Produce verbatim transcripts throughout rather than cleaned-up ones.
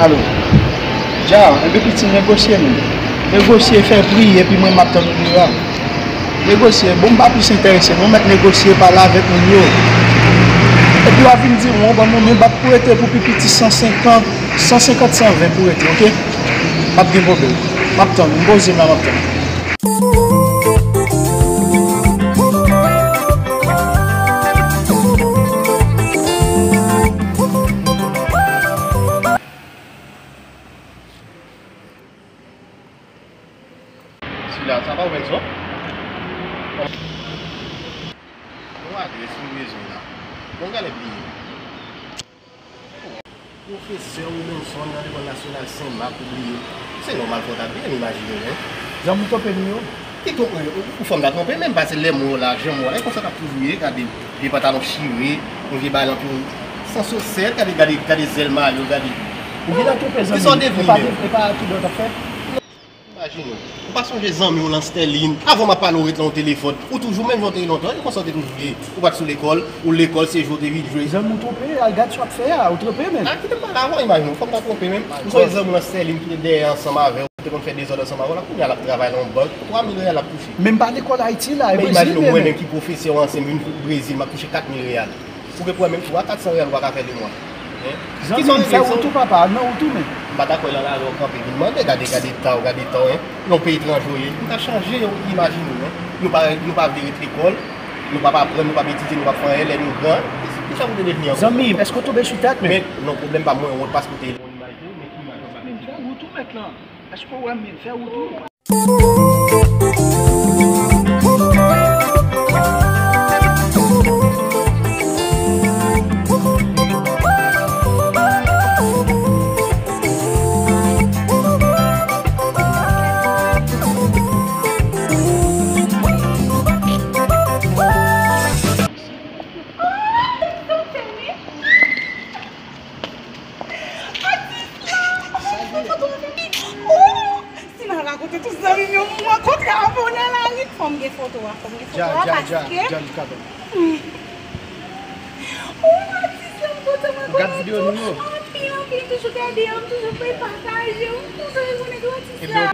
Alo. Dja, enben pitit, negosye non. Negosye, fè pri, epi mwen m ap tann ou deyò a. Negosye, bon, m pa plis enterese non, mèt negosye, pale avèk moun yo. Epi w ap vin di m, bon, bon, mwen m ap prete pou pi piti san senkant, san senkant, san ven pou rete, oke? M ap gen pwoblèm. M ap tann, m poze m la, m ap tann. Sila, sa pa ouvè l sò? Yon adrès nou bezwen la. Bon, gade bliye. Pwofesè Robinson nan lekòl nasyonal Sen Mak ou bliye. Se nòmal fò w ta bliye m, imajine w, wi. Zanmi w twonpe m yo. Ki twonpe w? Ou, ou fanm ta twonpe menm, paske lè m wè w la, jan m wè w la, e konsa w t ap toujou ye, gade vye pantalon chire, yon vye bagay lan pou san sosèt, gade, gade, gade zèl mayo, gade. Ou vin la twonpe zanmi m, e pa, e pa tout bon w t ap fè. Imajine w. Ou pa sonje zanmi w lan Sterline? Avan m ap pale w ret lan yon telefòn. Ou toujou menm jan w te ye lontan, e konsa w te toujou ye. Ou pa t sou lekòl, ou lekòl se jwe w te vin jwe. Zanmi w twonpe, al gad sa w ap fè a, ou twonpe menm. A, kite m pale avè w, imajine w, fanm ta twonpe menm. Ou sonje zanmi w lan Sterline ki te dèyè ansanm avè w, te konn fè dezòd ansanm avè w la, kounye a l ap travay lan yon bank, twa mil reyal l ap touche. Menm pa lekòl Ayiti la, e Brezil menm. Men imajine w, mwen menm ki pwofesè w ansyen, m vin Brezil, m ap touche kat mil reyal. Ou gen pwoblèm, twa, kat san reyal ou pa ka fè de mwa. Hein? Zanmi m, fè wout ou papa, nan wout ou men. M pa ta kwè l al avè w kanpe vin mande, gade, gade ta w, gade ta w, hein. Yon peyi etranje w ye, m ta chanje, imajine w, hein. Nou pa, nou pa vle ret lekòl, nou p ap aprann, nou p ap etidye, nou p ap fè anyen, lè nou gran, ki sa nou te devni ankò? Zanmi m, èske w tonbe sou tèt men? Men, non, pwoblèm pa mwen, wont paske w te yon imaj ou, men imaj ou pa. Zanmi m, fè wout ou mèt lan. Èske w wè m menm? Fè wout ou. Atis la! Mwen foto avè li! Oh! Si m al rakonte tout zanmi m yo, mwen kontre avè w nan lari. Fò m gen foto a, fò m gen foto a paske. Dja, dja, dja, dja, li ka fè. Oh, atis la, m kontan, mwen kontan tou. Anpil, anpil, m toujou gade w, m toujou pataje w, m kontan rekonnen tou atis la.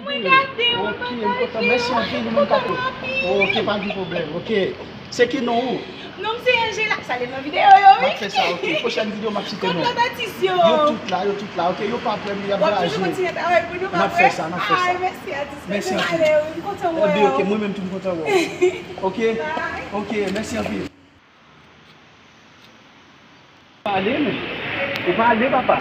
Mwen gade w, mwen pataje w, mwen kontan anpil. Ok, pa gen pwoblèm, ok. Se ki non ou? Non, m se Angela. Salye m nan videyo yo, wi. M ap fè sa, ok. Pwochèn videyo, m ap site non. Kot lòt atis yo? Yo tout la, yo tout la, ok. Yo pa prè, men y ap raje. W ap toujou kontinye travay pou nou, pa vre? N ap fè sa, n ap fè sa. Ay, mèsi, atis. Mèsi anpil. Anpil, m kontan wè w. Enben, ok, mwen menm tou, m kontan wè w. Ok? Bye. Ok, mèsi anpil. Pale, men. Ou pale, papa.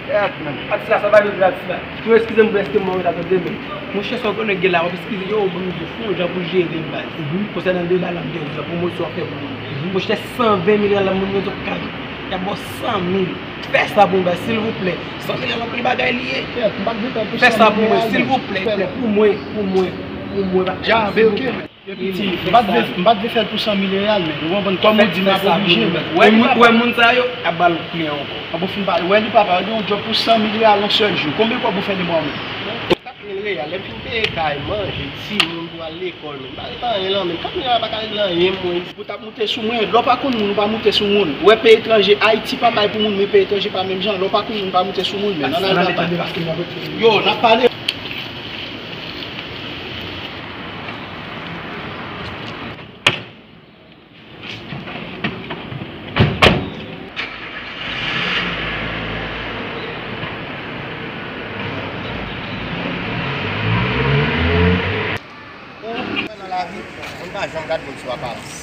Kèt, men. Atis la, sa pa vle di atis la. Tou eskize m pou èske m mò ret atande, men. Monchè, sa w konnen gen la, w ap eskize yo, ban m di w, fè yon jan pou jere m, baz. Mhm. Konsènan de bagay la, m te di w, pwomosyon w ap fè pou mwen. Mhm. Monchè, san ven mil riyal la, moun mwen di w ka, y ap ba w san mil. Fè sa pou mwen, baz, silvouplè. San mil riyal anpil bagay li ye. Kèt, m pa t vin fè pou san mil riyal, men. Fè sa pou mwen, silvouplè, pou mwen, pou mwen, pou mwen, papa, silvouplè. Dja, ben, ok. Yo piti, m pa t vle, m pa t vle fè l pou san mil reyal, men ou konprann, kòm ou di m ap oblije, men. Ou wè moun, ou wè moun sa yo, ap ba l plen ankò. An bon, fin pale, wè li papa, yo gen yon djòb pou san mil reyal yon sèl jou. Konbyen kòb ou fè de mwa menm? Kat mil reyal, lè m fin peye kay, manje, timoun pou al lekòl, men m pa ret anyen lan men m. Kat mil reyal pa ka regle anyen, mwen. Pou t ap moute sou mwen, lè w pa konn moun, ou pa moute sou moun. Ou wè peyi etranje, Ayiti pa bay pou moun, men peyi etranje pa menm jan. Lè w pa konn moun, pa moute sou moun, men. Ann al nan papa. Yo, n ap pale. Ou wè nan lavi, moun pa janm gade moun sou aparans.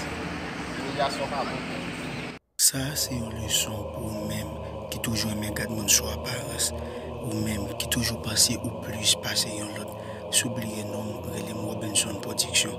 Imilyasyon pa bon. Sa a se yon leson pou ou menm ki toujou renmen gad moun sou aparans, ou menm ki toujou panse ou plis pase yon lòt. Si w bliye non m, rele m Robinson Production.